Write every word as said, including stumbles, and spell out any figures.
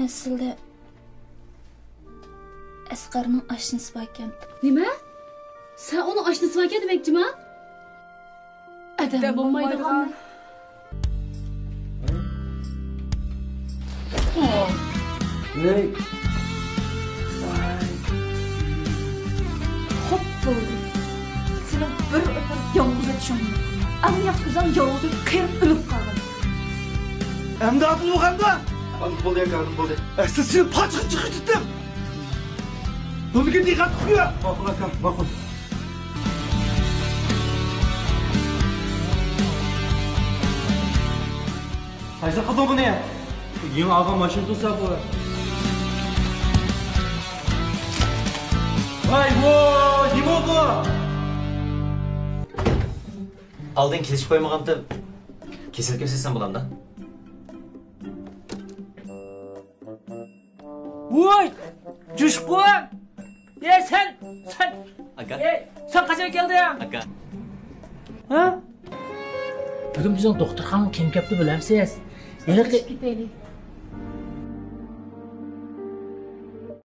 ئەسلىدە ئەسقەرنىڭ ئاشنىسى باركەن. نېمە؟ سەن ئۇنىڭ ئاشنىسى باركەن دېمەكچىما؟ ئادەم بولمايدىغان. ۋەي. خوپ بولدى. سېنىڭ بىر ئۆمۈر يالغۇز ئۆتۈشۈڭ مۇمكىن. ئەڭ ياخشى ئۆزۈڭ يالغۇز ئۆتۈپ قېرىپ ئۆلۈپ قالغىن. ئەمدى ئادىل بولغاندا. ئادىل بولدى ئاكا، ئادىل بولدى. ئەسلى سېنى پاچىقى چىقىرتىتتىم. بۇنىڭكى دىققەت قويۇڭ. ماقۇل ئاكا، ماقۇل. قايسى قىلدىڭ بۇنى؟ يېڭى ئالغان ماشىنا تۇرسا بۇ. ۋاي ۋوي، نېمە بۇ؟ ئالدىن كېلىشىپ قويمىغانتىم. كېسەل كۆرسەتسەم بولامدا؟ ۋوي! جۇشقۇن! ئە، سەن، سەن، ئاكا. ئە، سەن قاچان كەلدىڭ؟ ئاكا. ھە؟ بۈگۈن بىزنىڭ دوختۇرخانىغا كىم كەپتۇ بىلەمسىز؟ ھېلىقى. كېتەيلى.